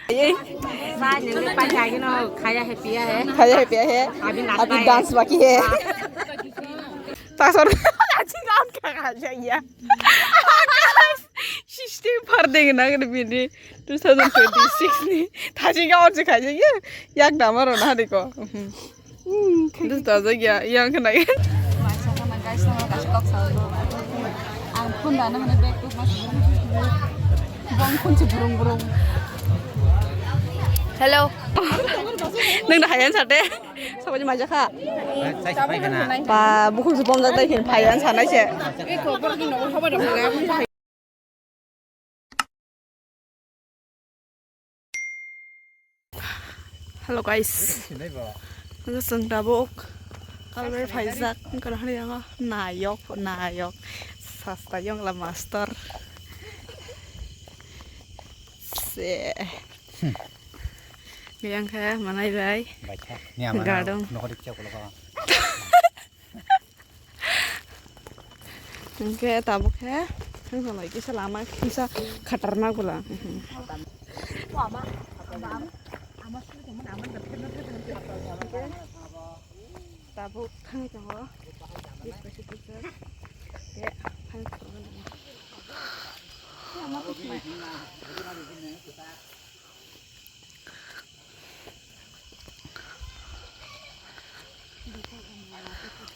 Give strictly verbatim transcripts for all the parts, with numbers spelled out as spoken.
Ei. Ba, nini pa jagi no, khaya hai, piya hai. Khaya hai, piya hai. Abhi nashta hai. Abhi dance baki hai. Tasor, aji gaon ka kha jaiya. Sixty par deng na gani bini two thousand twenty-six ni. Thaji gaon se kha jaiya. Yak damaro na deko. This does it, yeah, yang kena. Ang phone dana hane bag tu mas. Bong phone si burung burung. Hello. Nang dah hayan sate. Sabo ni maja kha. Ba bukhuk si bom jai tai khin phayan sanai se. Hello guys. Ang chwng tabuk Kalbai phaijak, wngkha na hwnwi ang nayok, nayok. Sasta yongla master. Se. Biyang khe manai bai. Gadong. Hingke tabuk khe, hingke kisa lama kisa khatarma gula. Tabuk thangwi tongo.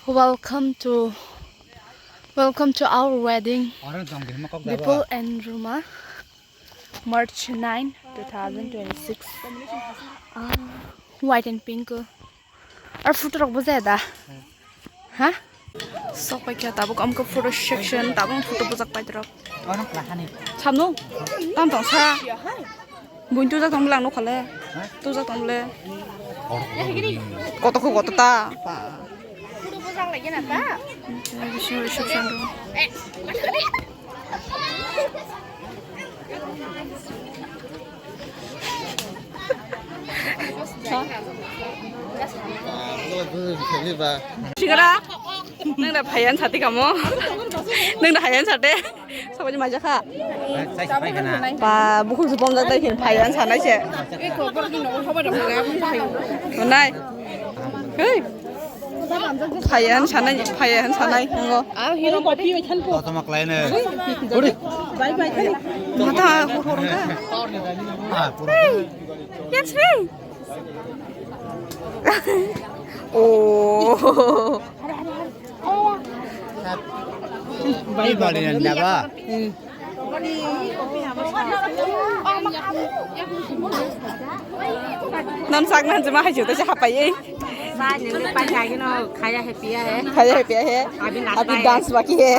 Welcome to, welcome to our wedding, Bipul and Ruma, March nine, two thousand twenty-six. Ah, white and pink. Ar photo rok bo jaya da? Ha? Sok pai khe tabuk amkhe photo section, tabuk photo bujak pai rok. Samno? Tam tong sa. Buin tujak tong lang no khale. Tujak tong le. Koto ko koto ta. Photo bujak lagi na ta? Reception room. Sikara, nang da phayan sate kamo. Nang da phayan sate. Sabani maja kha. Ba, bukhuk si bomjak tai khin phayan sanai se. Nai. Hey. Phayan sanai, phayan sanai, ngo. Koto ma khlai ne. Mata hor hor wngkha. Hey, yes, hey. Oh. Bai bari na ba. Non sak nan jema hai juta se hapai ei. Ba, nini pa jagi no, khaya hai, piya hai. Khaya hai, piya hai. Abhi nashta hai. Abhi dance baki hai.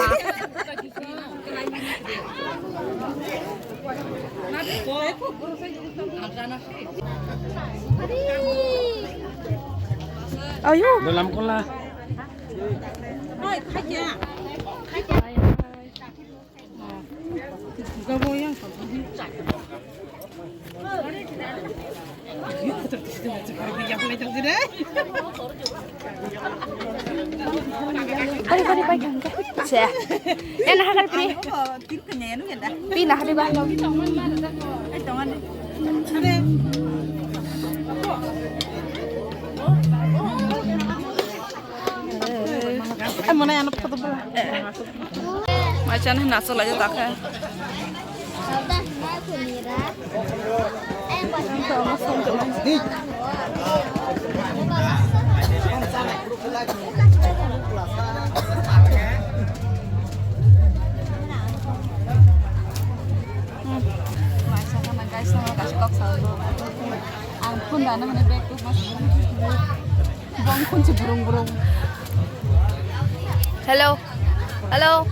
Ayo. Dalam kola. Ari, ari, pai, se. Eh, nah, kan, pri. Pi, nah, di ba. Eh, mana yang apa tu? Macam ni nasi lagi tak eh. Ang phone dana hwnwi bag tu mas bong phone si burung burung. Hello. Hello.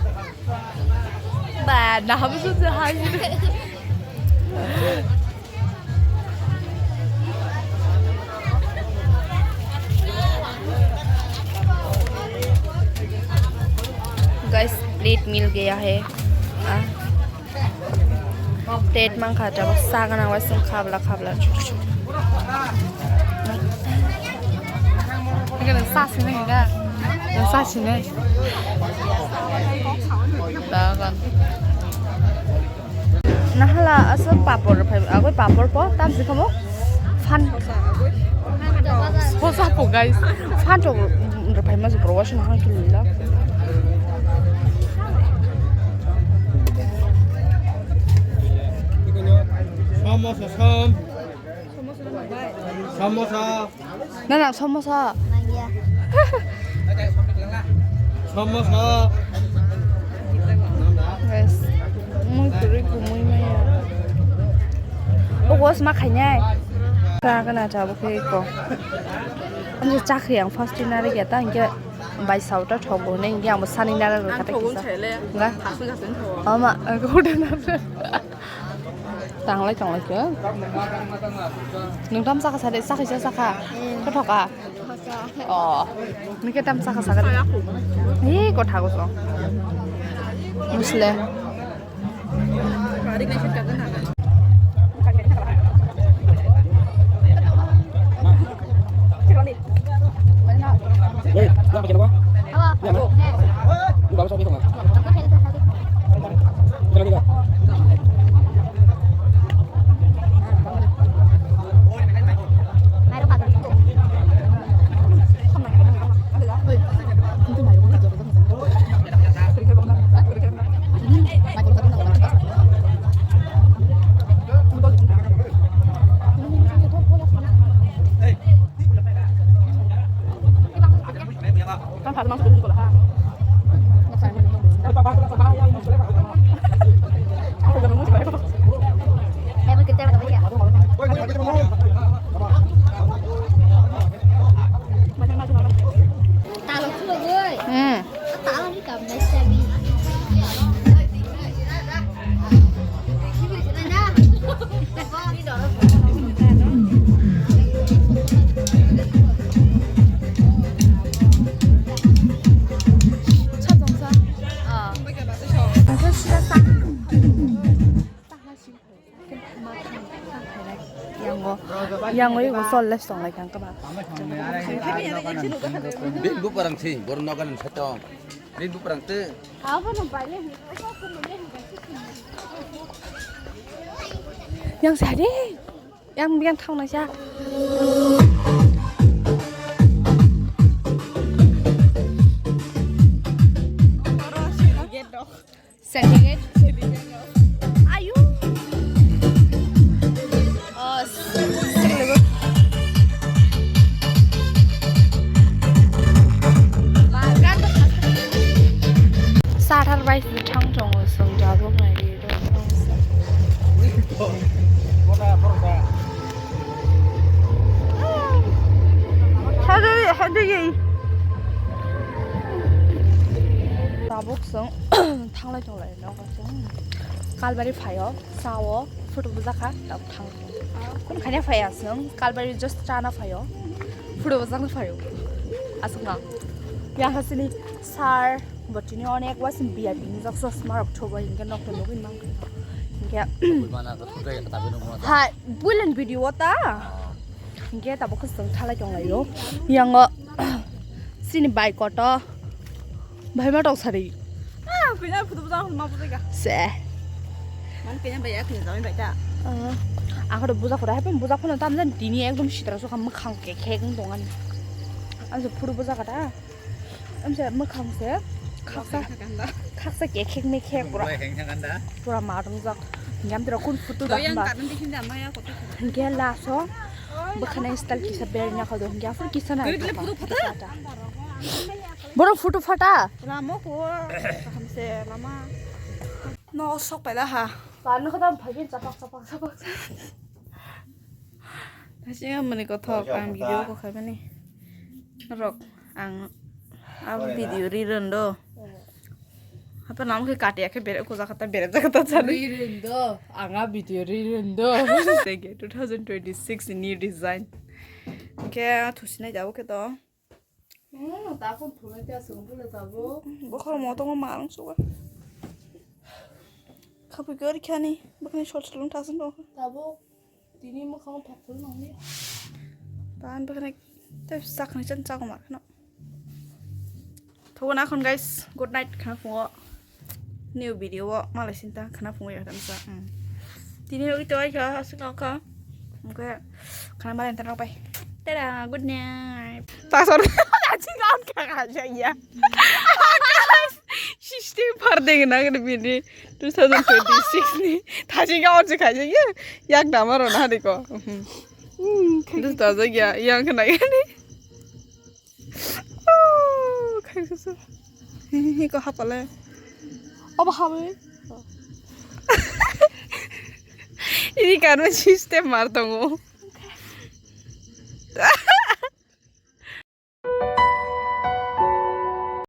Ba, na habu su su hai. Guys, plate mil gaya hai. Ah. Plate mang kha, jabo sa gana wai sung khabla khabla. Sa sini da. Sa sini. Da kan. Nahala aswk papor rwphai, agwi papor po, tamsi kamo phan. Sosa po, guys. Phan to rwphai ma jubro, wasung hang kili la. Samosa, sam. Samosa. Nana, samosa. Nangya. Samosa. Guys, mui kwrwi kumui maya. O gos ma khainai. Ka kana chabo khe ko. Ani chakri ang first dinner ya ta, hingke bai sauta thogo ne, hingke ang sani nara rwkha ta kisa. Nga. Ama, hoda na. Tanglai, tanglai khe. Nwng tam saka sade, saka isa saka. Kothoka. Oh. Nike tam saka saka. Ni kotha ko so. Musle. Woi, yang pakai apa? Yang apa? Ini bagus apa itu, Mas? Jalan juga. Hmm. Yango, yango ego sol les tong lai kang kaba. Bini buparang si, borok noganan sa tong. Bini buparang te. Yang sari, yang biang thang na sa. Syndicate? Ayu. Oh, syndicate. Sathar bai thang tongo, song jabo mai. Hadi, hadi. Tabuk song thanglai tonglai. Kalbari phaio, sao, photo bujakha, tabuk thang. Kun khanya phaiya song, Kalbari just chana phaio, photo bujakna phaio. Aswk na. Yang hasini sir, but tini onek wasim V I P ni jak chosma rok thobai, hingke nok to nugwi mang. Hingke. Hai, builen video ta. Hingke tabuk khe chwng thalai tonglaio. Yango sini bai koto. Bai ma tong sari. Ah, kanya photo bujakha ma bujakha. Se. Man kanya bai ya kanya jami bai ta. Ah, ako to bujakha hai pun bujakha no tam jan dini ekdom sitra sokha mwkhang kekhek wng tongani. Ang se photo bujakha ta. Amsa mwkhang se khaksa, khaksa kekhek mekhek pura. Pura ma tongjak. Yam tira kun photo da hamba. Hingke laso bwkhana style kisa bernya khaldo hingke aphuru kisa na. Borok photo phata. Lama ko hamse lama. No sok paila ha. Pano kata phagin chapak chapak chapak. Nasi mani kothok ang video ko khaibani. Rok. Ang abo video ri rondo. Apa nam khe kati akhe bere ko jakata bere jakata chali. Ri rondo, anga video ri rondo. Thank you. Two thousand twenty-six new design. Khe thusinai jabo khe to. Hmm, ta kon thunai ta sung bule tabo. Bokhor mo tongo marang suga. Khapui gori khani, bakni sol solong tasin dong. Tabo. Tini mwkhang thok phuru nangya. Tan baknai tei sakni chan chakma kheno. Thogo na khon guys, good night khana phungo. New video o malai sinta khana phungo ya tamsa. Mm. Tini ui to ai kha asuk no kha. Oke. Khana malen tan pai. Tada, good night. Tasor aji gaun kha kha ya. System par deng na gani bini two thousand twenty-six ni. Thaji gaun se kha ya. Yak dama ro na de ko. Hmm, kha- Dos ta ja ya, yang kha na gani. Oh, khai kha sa. Hi, hi, hi, ko hapale. Abo hawe. Ini karma system mar tongo.